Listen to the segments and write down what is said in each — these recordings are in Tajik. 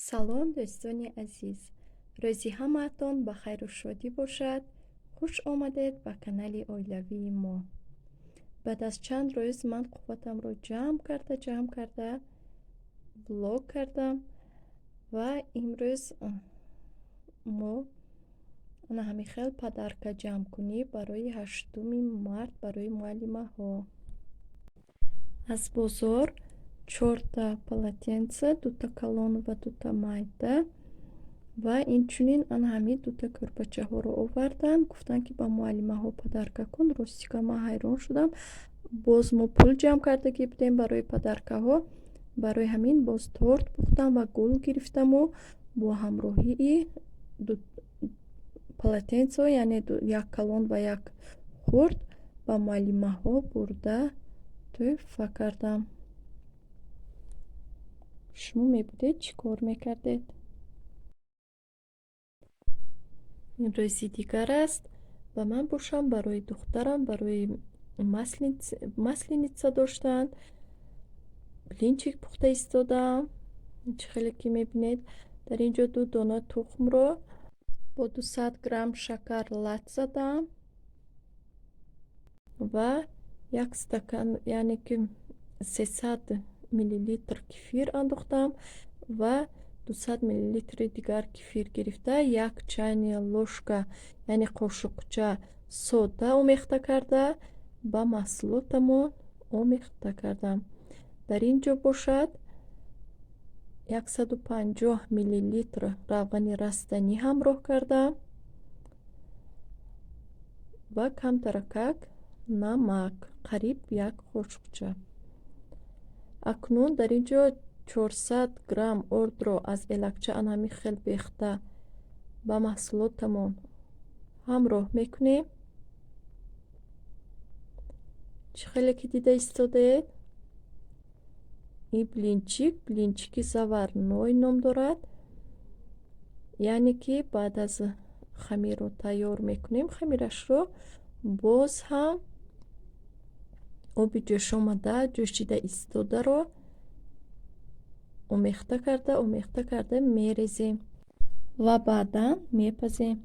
Салом, дӯстони азиз! Рӯзи ҳамаатон ба хайру шодӣ бошад. Хуш омадед ба канали оилавии мо. Баъд аз чанд рӯз ман қувватамро ҷамъ карда влог кардам ва имрӯз мо ана ҳамин хел подарка ҷамъкунӣ барои 8-уми март барои муаллимаҳо. Аз бозор чорта полотенца, дута калон ва дута майда ва инчунин ана ҳамин дута кӯрпачаҳоро оварданд. Гуфтанд, ки ба муаллимаҳо подарка кун. Ростика, ман ҳайрон шудам. Боз мо пул ҷамъ кардагӣ будем барои подаркаҳо. Барои ҳамин боз торт пухтам ва гул гирифтаму бо ҳамроҳии полотенцаҳо, яъне як калон ва як хурд, ба муаллимаҳо бурда тӯҳфа кардам. Шумо мебудед, чӣ кор мекардед? Ин рӯзи дигар аст ва ман бошам барои духтарам барои масленица доштанд, блинчик пухта истодаам. Чӣ хеле ки мебинед, дар ин ҷо ду дона тухмро бо 200 грамм шакар лат задаам ва як стакан, яъне ки 300 миллилитр кефир андохтам ва 200 миллилитри дигар кефир гирифта, як чайная ложка, яъне қошуқча сода омехта карда, ба маҳсулотамон омехта кардам. Дар ин ҷо бошад 150 миллилитр равғани растанӣ ҳамроҳ кардам ва камтаракак намак, қариб як қошуқча. Акнун дар ин ҷо 400 грамм ордро аз элакча ана ҳамин хел бехта ба маҳсулотамон ҳамроҳ мекунем. Чӣ хеле ки дида истодаед, ин блинчик блинчики заварной ном дорад, яъне ки баъд аз хамирро тайёр мекунем, хамирашро боз ҳам оби ҷӯшомада, ҷӯшида истодаро омехта карда мерезем ва баъдан мепазем.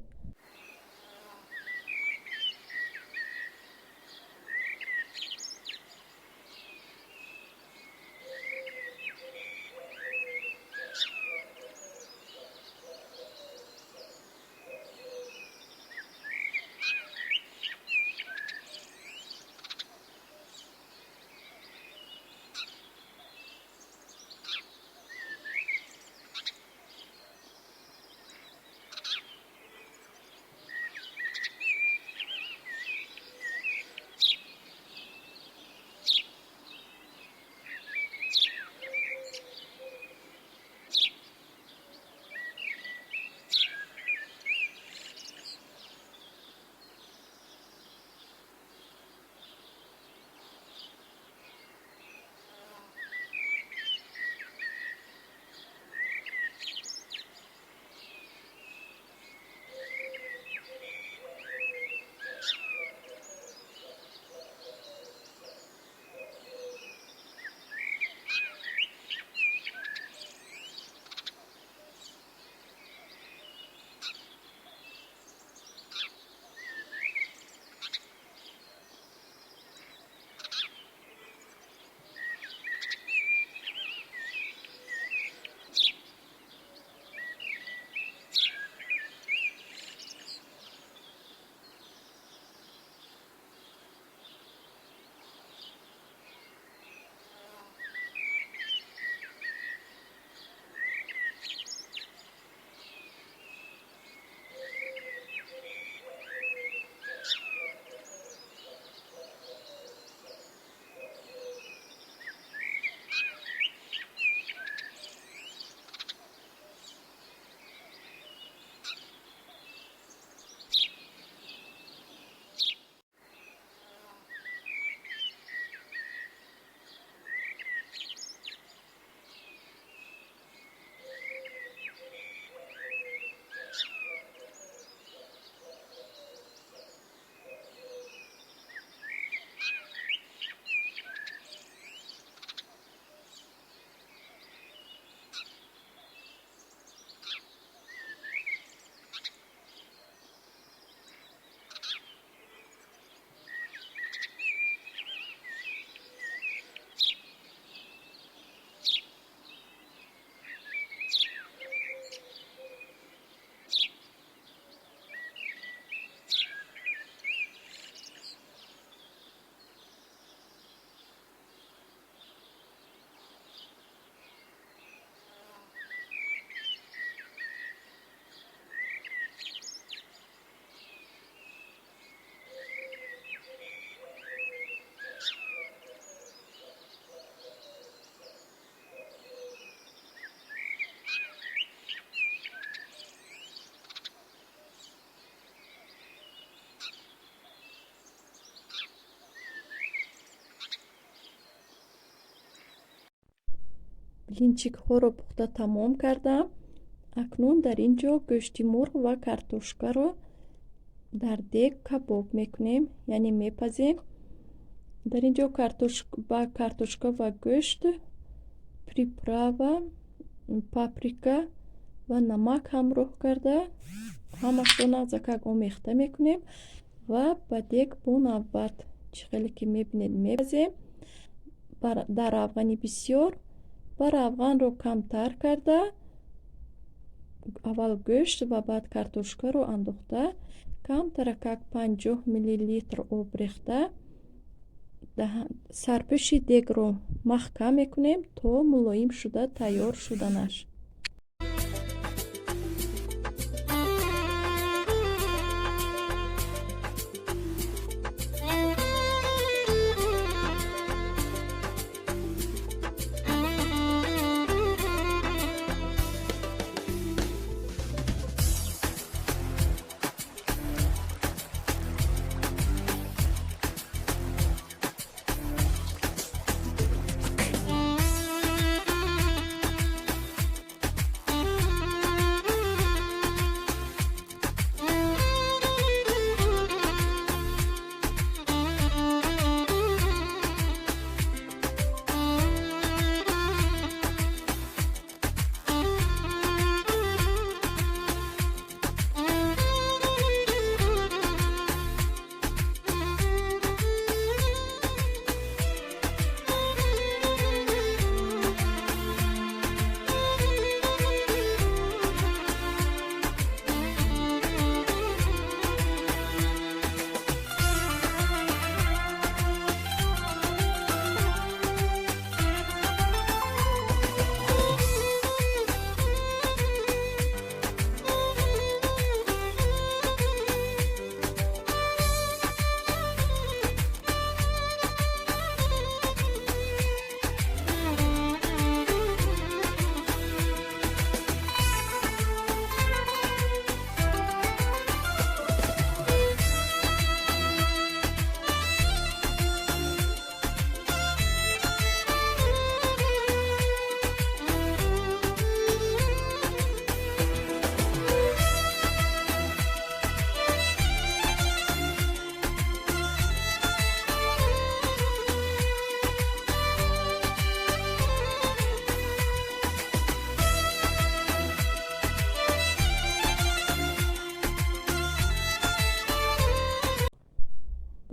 Блинчикҳоро пухта тамом кардам. Акнун дар ин ҷо гӯшти мурғ ва картошкаро дар дег кабоб мекунем, яъне мепазем. Дар ин ҷо ба картошка ва гӯшт приправа, паприка ва намак ҳамроҳ карда, ҳамашро нағзакак омехта мекунем ва ба дег бо навбат, чӣ хеле ки мебинед, мепазем. Дар равғани бисёр ва равғанро камтар карда, аввал гӯшт ва баъд картошкаро андохта, камтаракак 50 миллилитр об рехта, сарпӯши дегро маҳкам мекунем то мулоим шуда тайёр шуданаш.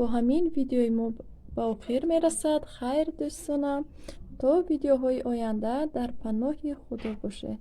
Бо ҳамин видеои мо ба охир мерасад. Хайр, дӯстонам, то видеоҳои оянда дар паноҳи Худо бошед.